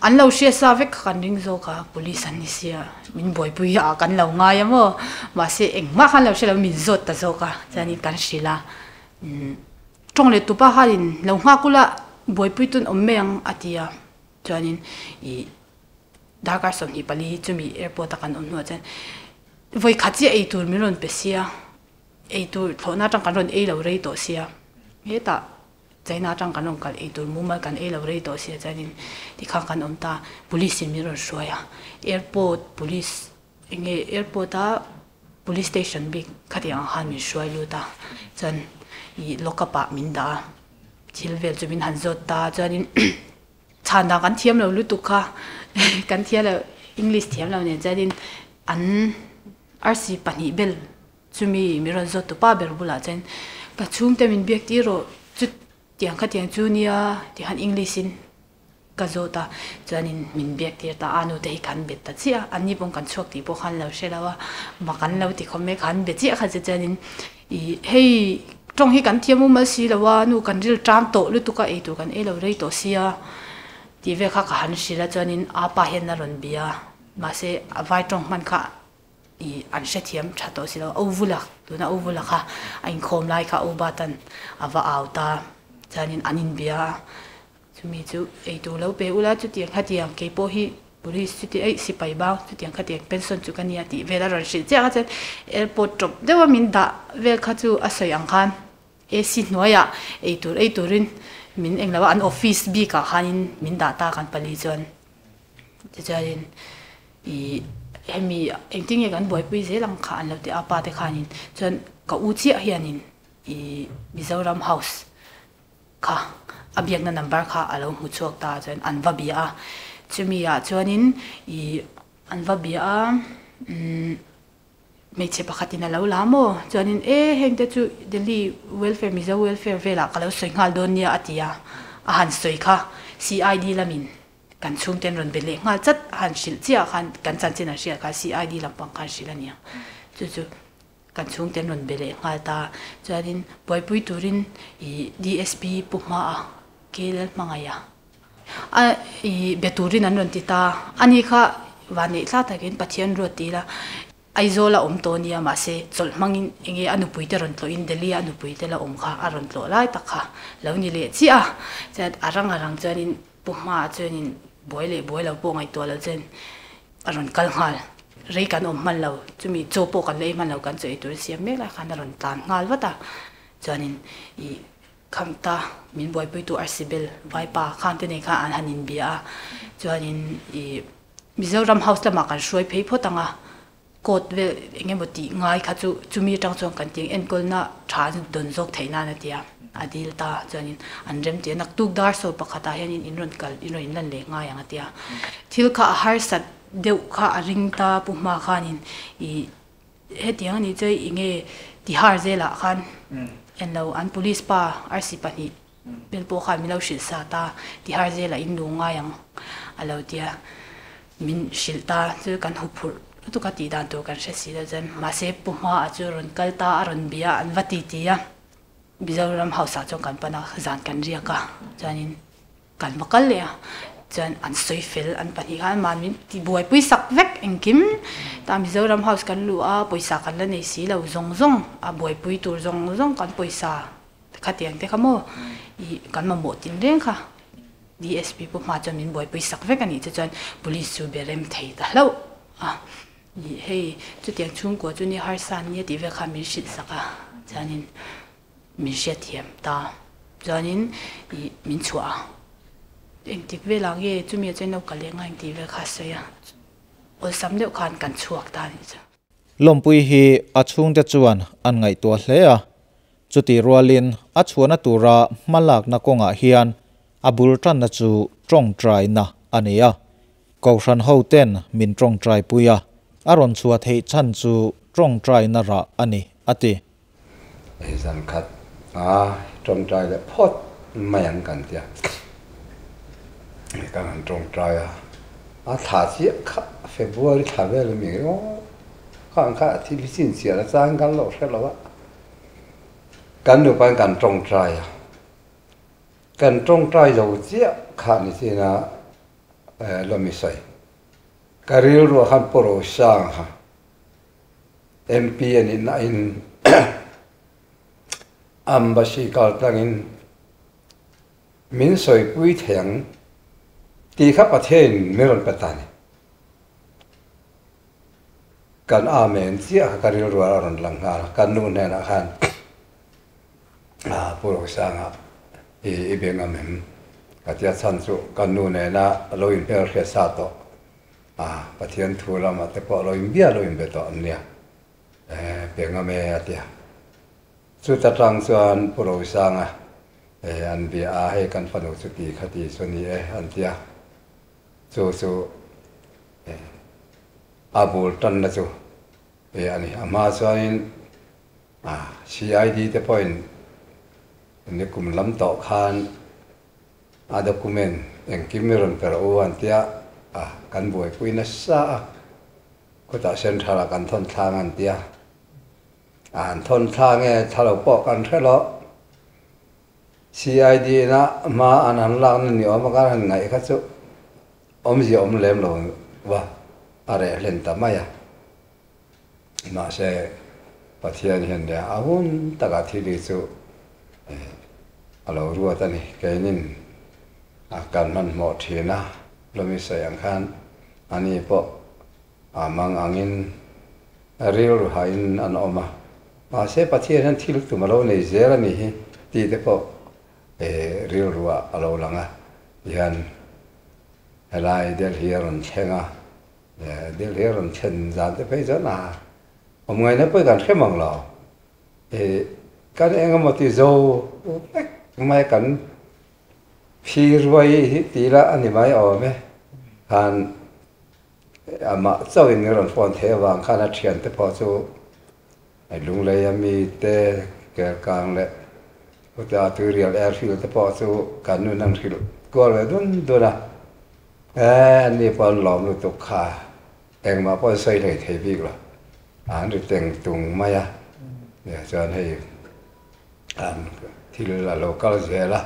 an lo hria sa vek kha kan ring zawk a, police an ni sia, min buaipui a kan lo ngai a maw, mahse engmah khan lo hre lo min zawt ta zawk a, chuanin kan hrilh a, umm. Tawng leh tupa khanin lo nghak ula buaipui tun awm mai ang a ti a, chuanin ih darkar 24 chumi airport a kan awm hnuah chuan vawi khat chiah ei tur min rawn pe sia, ei tur thlawhna atang kan rawn ei lo rei tawh sia, hetah China atang kan rawn kal ei tur mumal kan ei lo rei tawh sia chuanin tikhan kan awm ta, police in min rawn hruai a, airport police Eng nge airport a police station bik khatiang ang khan min hruai lut a, chuan ih lock up ah min dah a, thil vel chu min han zawt ta a chuanin chhan dan kan thiam lo lutuk kha kan thiam lo English thiam lo nen chuanin an arsi pahnih bel chumi mi rawn zawt tu pa ber bulah chuan ka chhungte min biak tir rawh chu tiang kha tiang chu nia ti khan English in Ka zawt a, chuanin min biak tir ta a, nute hi kan bet ta chiah a, anni pawh kan chhuak tih pawh khan lo hre lo a, mak an lo ti khawp mai, khan be chiah kha che chuanin ih hei tawng hi kan thiam awm mal si lo a, nu kan ril tang tawh lutuk a, eitur kan ei lo rei tawh sia tih vel kha ka han hrilh a, chuanin a pa hian a rawn bia a, mahse a vai tawng hman kha ih an hrethiam tha tawh si lo, a u vula tuna u vula kha a inkhawm lai kha u batan a va au ta, chuanin an inbia a. Chumi chu eitur lo pe ula, chutiang khatiang kei pawh hi police chuti eih sipai bang chutiang khatiang pension chu ka nia tih vel a rawn hrilh chiah kha chuan airport tawp deuha min dah vel kha chu a sawi ang khan AC hnuaiah eitur ei turin min eng lo a, an office bikah khanin min dah ta kan pali chuan tichuanin ih hemi engtin nge kan buaipui zel ang kha an lo ti a pa te khanin chuan ka u chiah hianin ih Mizoram house Kha a biakna number kha a lo hmu chhuak ta chuan an va bia a, chumi ah chuanin ih an va bia a umm hmeichhe pakhatin a lo la maw chuanin e heng te chu Delhi welfare Mizo welfare velah ka lo sawi nghal dawn nia a ti a, a han sawi kha CID lamin kan chhungte an rawn be leh nghal chat a han hrilh chiah khan kan chanchin an hriat kha CID lampang khan hrilh a nia chu chu. Kan chhungte an rawn be leh nghal ta. Chuanin buaipui turin ih DSP pu hmaah ke lal hmangaih a a ih be turin an rawn ti ta. Ani kha vanneih thla takin Pathian ruat ti ila Aizawl a awm tawh nia mahse chawlh hmangin enge a nupui te rawn tlawhin Delhi a nupui te la awm kha a rawn tlawh lai tak kha lo ni leh chiah a. Chuan a rang a rang chuanin pu hmaah chuanin buai leh buai lo pawh ngaihtuah lo chuan A rawn kal nghal. Rei kan awm hman lo. Chumi chaw pawh kan la ei hman lo, kan chaw ei tur a siam mek lai khan a rawn tlan nghal vat a. Chuanin ih Khamta min buaipuitu Arsibel Vaipa khan te nen khan an han inbia a. Chuanin ih Mizoram House lamah kan hruai phei phawt ang a, court vel eng emaw tih ngai kha chu chumi atang chuan kan tih enkawlna tha dawn zawk theih nan a ti a, a dil ta. Chuanin an rem tih a, naktuk dar saw pakhatah hianin in rawn kal in rawn inlan leh ngai ang a ti a. Thil kha a harsat deuh kha a ring ta pu hma khanin ih hetiang a nih chuan eng nge Tihar zelah khan en lo an police pa arsi pahnih bel pawh khan min lo hrilh sa ta Tihar zelah in lu ngai ang a lo tia min hrilh ta chu kan huphurh lutuk a tih dan tur kan hre si lo chuan mahse pu hma ah chu rawn kal ta a rawn bia an va ti ti a Mizoram house ah chuan kan pan a zan kan riak a chuanin. Kan va kal leh a, chuan an sawi fel an pahnih khan mahni min ti buaipui sak vek engkim ta Mizoram house kan luh a pawisa kan la nei si lo zawng zawng a buaipui tur zawng zawng kan pawisa khatiang te kha maw ih kan mamawh tin reng kha DSP pawh hma chuan min buaipui sak vek a nih chu chuan police chu be rem thei ta hlauh a ih hei chutiang chhungkua chu ni harsa an nia tih vel khan min hrilh sak a chuanin. Min hriatthiam ta. Chuanin ih min chhuah a. Engtik velah nge chumi ah chuan lo kal leh ngai ang tih vel kha a sawi a. Awlsam deuh khan kan chhuak ta a nih chu. Lawmpui hi a chhungte chuan an ngaihtuah hle a. Chutih rualin a chhuahna tura hmalakna kawngah hian a bul tanna chu tawngtaina a ni a. Kohhran hoten min tawngtaipui a, a rawn chhuah theih chhan chu tawngtaina rah a ni, a ti. Hei zan khat a tawngtai leh phawt mai ang kan tia. Kan han tawngtai a, a thla chiah kha February thla vel a mi aw kha ang kha thil hi chinchiah la chang kan lo hre lo a. Kan nupa in kan tawngtai a, kan tawngtai zo chiah kha ni chin a lawmi sawi. Ka rilru ah khan pawh sang kha. MP a nih nain Ambassy kal tlangin min sawipui thei ang tih kha Pathianin min rawn pe ta a ni. Kan Amen chiah kha ka rilrual a rawn lang nghal a, kan nu hnenah khan Pu Rosanga i be ngam em? Ka tia chhan chu kan nu nena lo inhmelhriat sa tawh. A, Pathian thu lamah te pawh lo inbia lo inbe tawh an nia. E, pe ngam e a ti a. Chuta tang chuan Pu Rosanga an bia a, hei kan fanu chuti khati chu ni e an ti a, chu chu a bul tanna chu a ni. A hma chuanin CID te pawhin nikum lam tawh khan a document engkim i rawn pe rawh u an ti a, kan buaipui nasa a, khutah central ah kan thawn thlang an ti a. An thawn thla nge thla lo pawh kan hre lo. CID na hma an han lakna ni awm a kan han ngaih kha chu awmzia awm lem lo va a reh hlen ta mai a. Mahse Pathian hian leh a hun takah thil hi chu a lo ruat a ni. Keinin a kan hmanhmawh thin a, lawmi sawi ang khan ani pawh A mang angin rilru hain an awm a, mahse Pathian hian thil tum a lo nei zel a nih hi tih te pawh rilruah a lo lang a, tihian helai Delhi a rawn thleng a, Delhi a rawn thlen zan te phei chuan a awm ngaihna pawh kan hre mang lo, kan eng emaw ti zo vek mai kan phi ruai hi tih lah a ni mai awm e, khan. Amah chauhin i rawn phone theih avang khan a thiante pawh chu Lunglei a mite Kelkang leh Uta Tuirial Airfield te pawh chu kan nun an hrilh kual ve dun dun a. E, anni pawh an lawm lutuk kha, engmah pawh an sawi hlei thei bik lo, an ri teng tung mai a. Chuan hei an thil a lo kal zel a.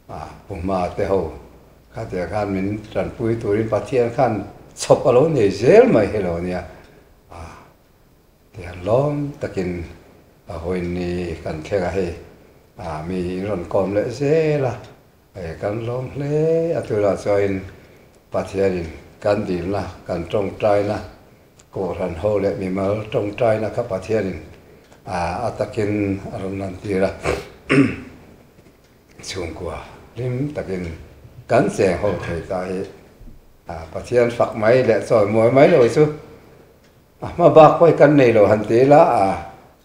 A pu hma te ho khatia khan min tanpui turin Pathian khan chhawp a lo nei zel mai hi lo nia. A tihian lawm takin a hawiin ni kan thleng a hei a mi in rawn kawm leh zel a, hei kan lawm hle a tunah chuanin Pathianin kan dilna kan tawngtaina Kohhran ho leh mimal tawngtaina kha Pathianin a takin a rawn lantir a. Chhungkua hlim takin kan cheng ho thei ta hi Pathian fak mai leh chawi muai mai lo chu a hma bak pawh hi kan nei lo han ti ila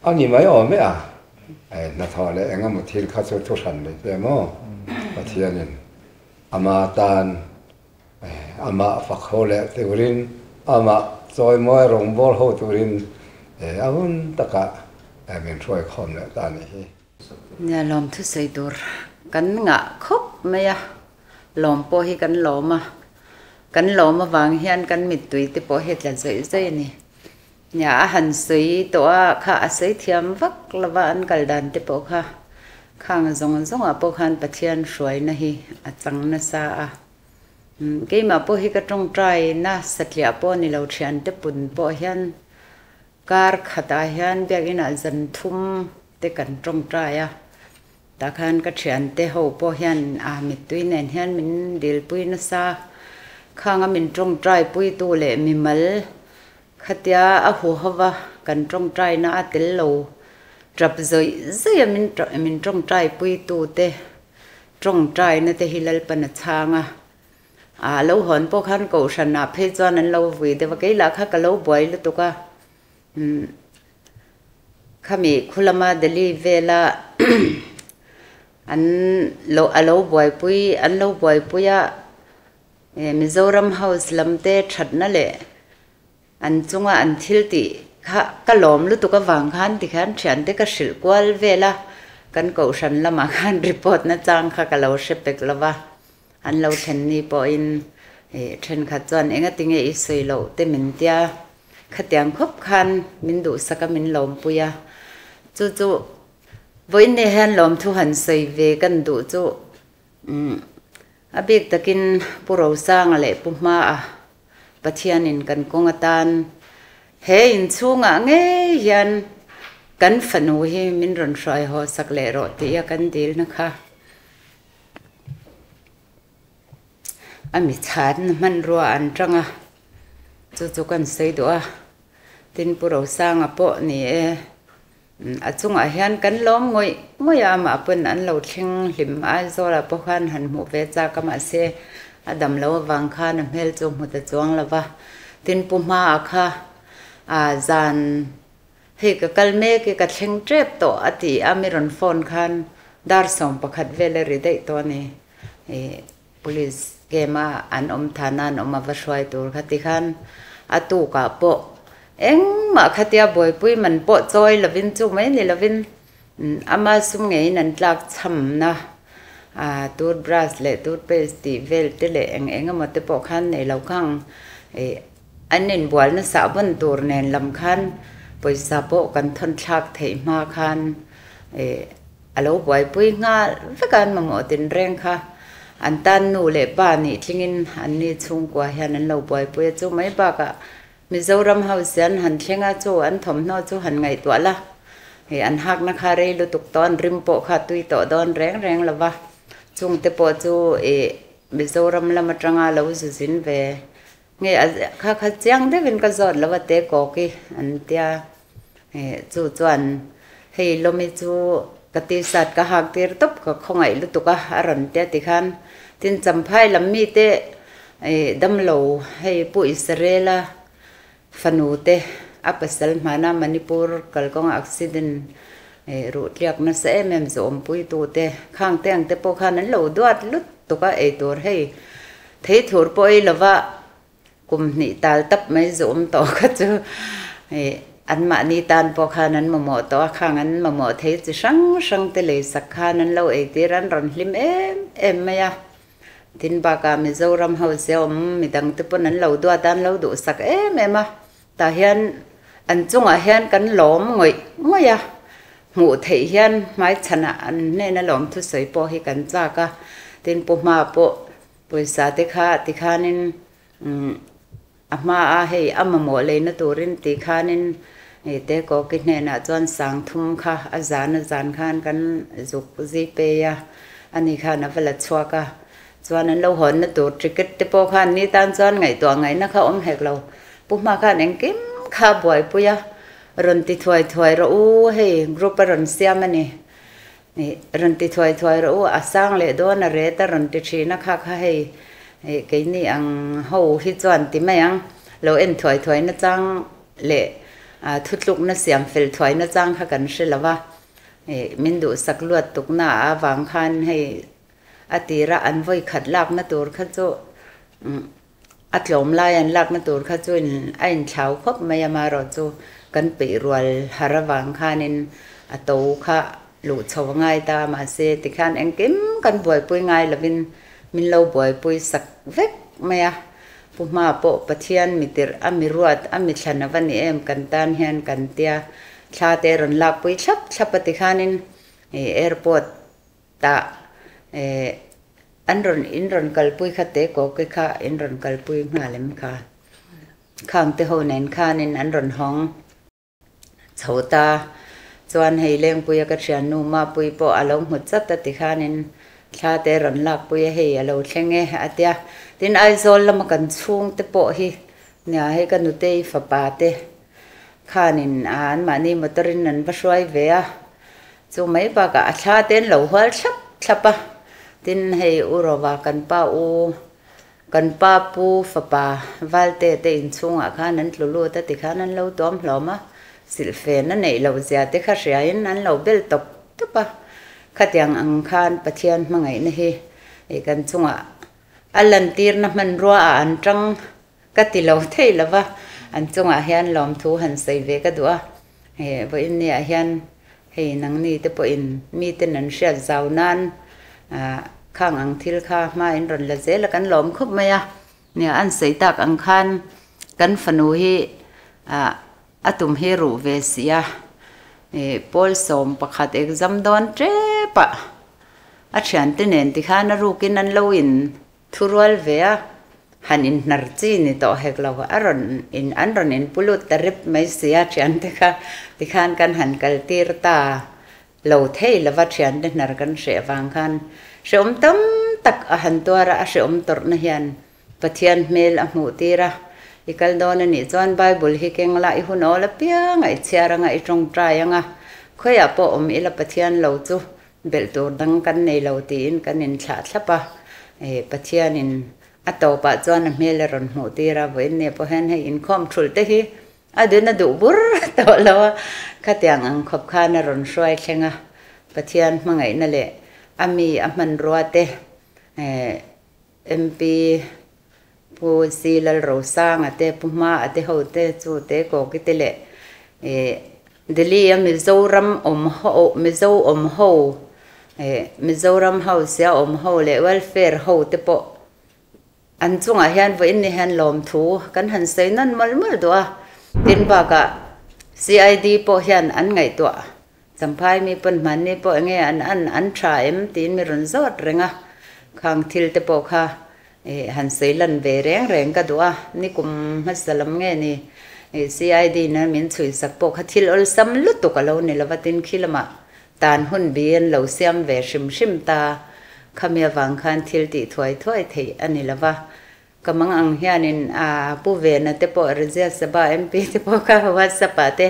a ni mai awm e a, hnathawh leh eng emaw thil kha chu thu hran leh che maw Pathianin ama tan amah fak ho leh turin amah chawi muai rawngbâwl ho turin a hun takah min hruai khawm leh ta a nih hi. Nia lawm thusawi tur kan ngah khawp mai a, lawm pawh hi kan lawm a, kan lawm avang hian kan mittui te pawh hi a tla zawih zawih a ni. Nia a han sawi tawh a, kha a sawi thiam vak lova an kal dan te pawh kha khang zawng zawngah pawh khan Pathian hruaina hi a chang nasa a. Keimah pawh hi ka tawngtai na satliah pawh ni lo thiante pun pawh hian Kar khatah hian biakinah zan thum te kan tawngtai a, tah khan ka thiante ho pawh hian a mittui nen hian min dilpui nasa. Khanga min tawngtai puitu leh mimal khatia a huhova kan tawngtaina a tel lo tap zawih zawih a min tawngtai puitu te tawngtaina te hi Lalpan a chhang a. A lo hawn pawh khan kohhran ah phei chuan an lo vui deuh a, kei lah kha ka lo buai lutuk a, umm khami khulama Delhi vela an lo a lo buaipui an lo buaipui a, Mizoram House lam te thatna leh an chunga an thil tih kha ka lawm lutuk avang khan tikhian thiante ka hrilh kual vel a, kan kohhran lamah khan report na chang kha ka lo hre pek lo va. An lo thlen ni pawhin thenkhat chuan engati nge i sawi loh te min tia, khatiang khawp khan min duhsak a min lawmpui a, chu chu vawiin ni hian lawmthu han sawi ve kan duh chu a bik takin Pu Rosanga leh Pu Hmaa Pathianin kan kawng atan he inchhungah ngei hian kan fanu hi min rawn hruai haw sak leh rawh tih a kan dilna kha. A mi chhatna hmanrua an tang a, chu chu kan sawi duh a, tin Pu Rosanga pawh ni e, a chungah hian kan lawm ngawih ngawih a, amah pawn an lo thleng hlim Aizawl ah pawh khan han hmuh ve chak a, mahse a dam lo avang khan a hmel chu hmu ta chuang lo va, tin Pu Hmaa kha zan. Hei ka kal mek i ka thleng tep tawh a ti a, mi rawn phone khan dar 11 vel a ri daih tawh a ni. Police camp a an awm thana an awm a va hruai tur kha ti khan a tukah pawh engmah khatia buaipui man pawh chawi lovin chu mai ni lovin ama sum ngeiin an tlak chhamna toothbrush leh toothpaste tih vel te leh eng eng emaw te pawh khan nei lo khang An inbual nasa vawn tur nen lam khan pawisa pawh kan thawn thlak theih hma khan a lo buaipui nghal vek a, an mamawh tinreng kha an tan nu leh pa nih tlingin anni chhungkua hian an lo buaipui a, chu mai bakah Mizoram house an han thleng a, chu an thawmhnaw chu han ngaihtuah la, an hakna kha rei lutuk tawh, an rim pawh kha tui tawh dawn reng reng lo va, chungte pawh chu Mizoram lam atanga lo zu zin ve Nge a kha kha chiang deuhin ka zawt lo a te kawk i an tia chu chuan hei lawmi chu ka t-shirt ka hak tir tawp ka khawngaih lutuk a a rawn tia tikhan tin champhai lam mite damlo hei Pu Israel-a fanu te a pasal hmana Manipur kalkawnga accident ruh tliak nasa em em chu awmpui tute khang te ang te pawh khan an lo duat lutuk a eitur hei Thei thur pawh ei lova kum hnih tal tap mai zu awm tawh kha chu anmahni tan pawh khan an mamawh tawh a, khang an mamawh thei chi hrang hrang te lei sak khan an lo ei tir a, an rawn hlim em em mai a. Tin bakah Mizoram ho zia awm midang te pawn an lo duat a, an lo duhsak em em a. Tah hian an chungah hian kan lawm ngawih ngawih a, hmuh theih hian hmaichhanah an hnena lawm thusawi pawh hi kan chak a, tin Pu Hma pawh pawisa te kha tikhanin a hma a hei a mamawh leina turin tikhanin te kawki hnenah chuan sang thum kha a zan a zan khan kan zuk zi pei a, ani khan a va la chhuak a, chuan an lo hawnna tur ticket te pawh khan ni tan chuan ngaihtuah ngaihna kha awm hek lo. Pu Hma khan engkim kha a buaipui a, rawn ti thuai thuai rawh u, hei group a rawn siam a ni, rawn ti thuai thuai rawh u, a sang leh dawn a ret a rawn ti thin a kha kha hei keini ang ho hi chuan ti mai ang, lo en thuai thuai na chang leh thutlukna siam fel thuai na chang kha kan hre lo va, min duhsak luat tukna avang khan hei a tira an vawi khat lakna tur kha chu. A tlawm lai an lakna tur kha chu a inthlau khawp mai a, marawh chu kan peih rual har avang khanin a to kha luh chho a ngai ta a, mahse tikhian engkim kan buaipui ngai lovin min lo buaipui sak vek mai a, Pu Hma pawh Pathian mi tirh a mi ruat a mi thlan a va ni em kan tan hian kan tia thla te rawn lakpui thlap thlap a tikhanin airport Tah eh an rawn in rawn kalpui kha te kawki kha in rawn kalpui nghal em kha. Khang te ho nen khanin an rawn hawng chho ta. Chuan hei Lengpuia ka thiannu Mapui pawh a lo hmu chat a ti khanin thla te rawn lakpui a hei a lo thleng e a tia. Tin Aizawl lama kan chhungte pawh hi nia hei ka nutei fapa te khanin anmahni motor in an va hruai ve a. Chu mai bakah a thla te an lo hual thlap thlap a, tin hei U Rova kan pa U kan pa Pu fapa Valte te inchhungah khan an tlu lut a tikhan an lo tuam hlawm a, silhfen a neih loh zia te kha hriain an lo bel tawp tawp a, khatiang ang khan Pathian hmangaihna hi kan chungah a lantirna hmanrua ah an tang ka ti lo thei lo va, an chungah hian lawmthu han sawi ve ka duh a, he vawiin niah hian hei nangni te pawhin miten an hriat zau nan khang ang thil kha hmain rawn la zel a kan lawm khawp mai a, nia an sawi tak ang khan kan fanu hi a tum hi ruh ve si a, pawl 11 exam dawn tep a, a thiante nen tikhan a rukin an lo in Thurual ve a, han inhnar chi ni tawh hek lo, a rawn in an rawn inpu lut ta rip mai si a, thiante kha tikhan kan han kal tir ta lo thei lova thiante hnar kan hreh vang khan hrehawm tam tak a han tuar a, a hrehawm tawrhna hian Pathian hmel a hmuh tir a, i kal dawn a nih chuan Bible hi keng la i hun awl apiang a i chhiar anga i tawngtai anga khawiah pawh awm ila Pathian lo chu Belh tur dang kan nei lo tiin kan inthlah thlap a, Pathianin a tawpah chuan a hmel a rawn hmuh tir a, vawiin nia pawh hian hei inkhawm thulh te hi A dun a duh bur tawh lo a, khatiang ang khawp khan a rawn hruai thleng a, Pathian hmangaihna leh a mi a hmanrua te MP Pu Si Lalrosanga te, Pu Hma-a te ho te chu te Kawki te leh Delhi a Mizoram awm ho, Mizo awm ho, Mizoram House a awm ho leh Welfare ho te pawh an chungah hian vawiin ni hian lawmthu kan han sawi nawn mawlh mawlh duh a. Tin bakah CID pawh hian an ngaihtuah Champhai mi pawn hmanni pawh enge an an an tha em tiin mi rawn zawt reng a, khang thil te pawh kha ih han sawi lan ve reng reng ka duh a, nikum hmasa lam nge ni ih CID na min chhui sak pawh kha thil awlsam lutuk a lo ni lova tin khi lamah tan hun bi an lo siam ve hrim hrim ta, khami avang khan thil tih thuai thuai theih a ni lova. Ka mang ang hianin a pu Vena te pawh Rajya Sabha MP te pawh kha WhatsApp ah te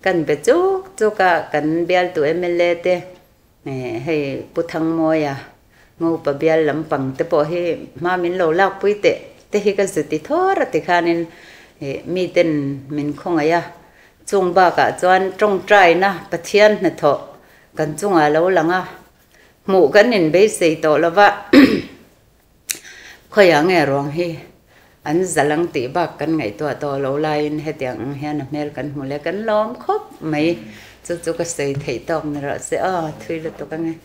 kan be chuk chuk a, kan bialtu mla te hei Pu Thangmawia Ngopa bial lampang te pawh hi hma min lo lakpui teh te hi ka zu ti thawr a tikhanin miten min khawngaih a, chung bakah chuan tawngtaina Pathian hnathawh kan chungah lo lang a, hmuh kan inbeisei tawh lova. Khawiah nge ruang hi an zal ang tih bak kan ngaihtuah tawh lo laiin hetiang ang hian a hmel kan hmu leh kan lawm khawp mai. Chu chu ka sawi theih tawk ni rawh se aw, thui lutuk ange.